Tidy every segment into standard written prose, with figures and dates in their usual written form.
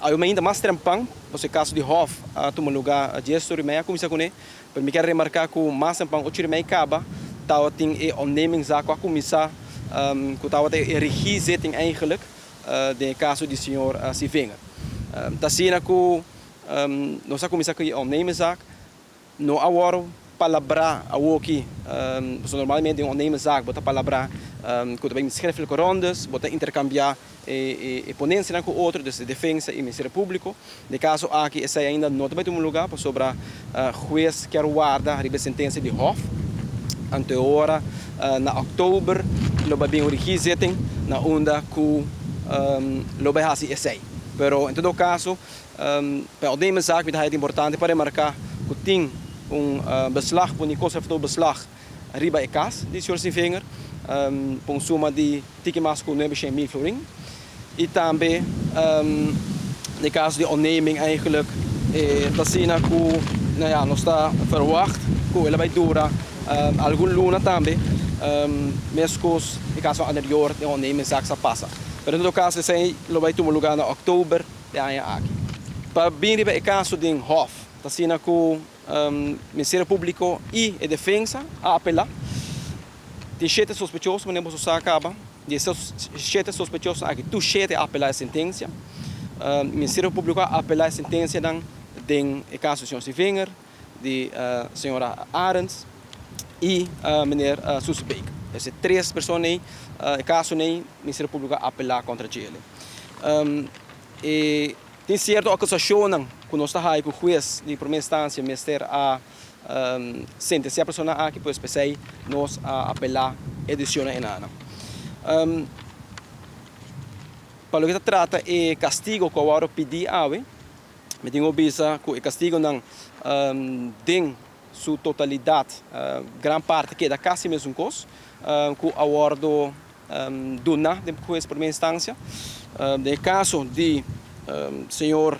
Awe mainta mas trempan, pasobra e kaso di Hof a tuma lugá dies ora i mei a kuminsá kuné, pero mi kier remarká ku mas trempan ocho ora i mei kaba tabatin e ontnemingszaak ku a kuminsá ku tabata e regiezitting eigenlijk den e kaso di señor Sievinger. Ta asina ku nos a kuminsá ku e ontnemingszaak. No a wòrdu palabrá awoki, pasobra normalmente den un ondernemerszaak bo ta palabrá ku ta bin schriftelijke rondes, bo ta interkambiá e ponensianan ku otro, dus e defensa i Ministerio Públiko. Den e kaso aki esei ainda no ta bai tuma lugá pasobra hues kier warda riba e sentensia di hòf. Anto e ora na òktober lo bai bin un regiezitting na unda ku lo bai hasi esei. Pero en todo kaso Pa e ondernemerszaak mi ta haya importante pa remarca cu tin un beslag, pone conservador beslag riba e cas di señor Sievinger pa un suma di tiki mas cu nuebe shen mil florin. Y tambe den caso di onderneming eigenlijk e ta asina cu nou ja nos ta verwacht cu el a bay dura algun luna tambe mescos e caso anterior den ondernemerszaak sa pasa. Pero en todo caso esey lo bay tuma lugar na october. E aña aki. Pa bin riba e kaso den Hof, ta asina ku Ministerio Públiko i e defensa a apelá. Tin shete sospechoso, manera boso sa kaba. Di e shete sospechosonan aki, tur shete a apelá e sentensia. Ministerio Públiko a apelá e sentensianan den e kaso di señor Sievinger, di señora Arends i meneer Soesebeek. E tres persona ei, e kasonan ei, Ministerio Públiko a apelá kontra djele. E tin sierto akusashonnan ku nos ta haya ku hues di promé instansia mester a sentensiá personanan aki, pues p'esei nos a apelá e desishonnan enanan. Pa loke ta trata e kastigo ku a wòrdu pidí awe, mi tin ku bisa ku e kastigonan den su totalidat gran parti keda kasi mesun kos ku a wòrdu duna den hues prome instancia. Den e caso di señor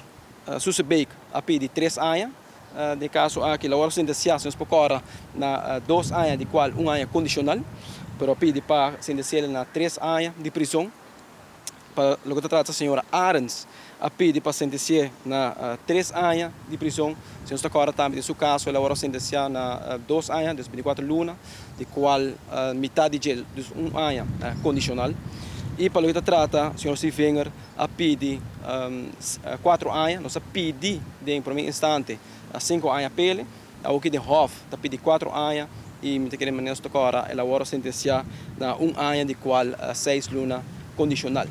Susebeek a pidi tres aña. Den e caso aki lo worde sentencia si nos por cora na dos aña di cual un aña condicional, pero a pidi pa sentencia'le na tres aña di prison. Pa loke ta trata señora Arends a pidi pa sentenci'e na tres aña di prison. Si nos ta corda tambe den su caso el a worde sentencia na dos aña, dus binticuatro luna, di cual mitad di dje, dus un aña, condicional. Y pa loke ta trata señor Sievinger a pidi cuatro aña, nos a pidi den prome instante cinco aña p'ele, awoki den hof ta pidi cuatro aña y mi ta kere manera nos ta cora el a worde sentencia na un aña di cual seis luna condicional.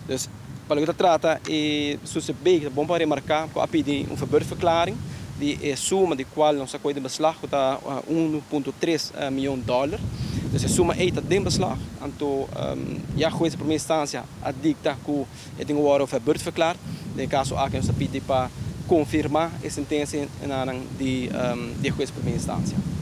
Dus pa loke ta trata e Susebeek ta bon pa remarca cu a pidi un verbeurdverklaring di e suma di cual nos a coge den beslag cu ta uno punto tres miyon dollar. Dus e suma ey ta den beslag anto ya huez di prome instancia a dicta cu e tin cu worde verbeurdverklaard. Den e caso aki nos ta pidi pa confirma e sentencia di e huez di prome instancia.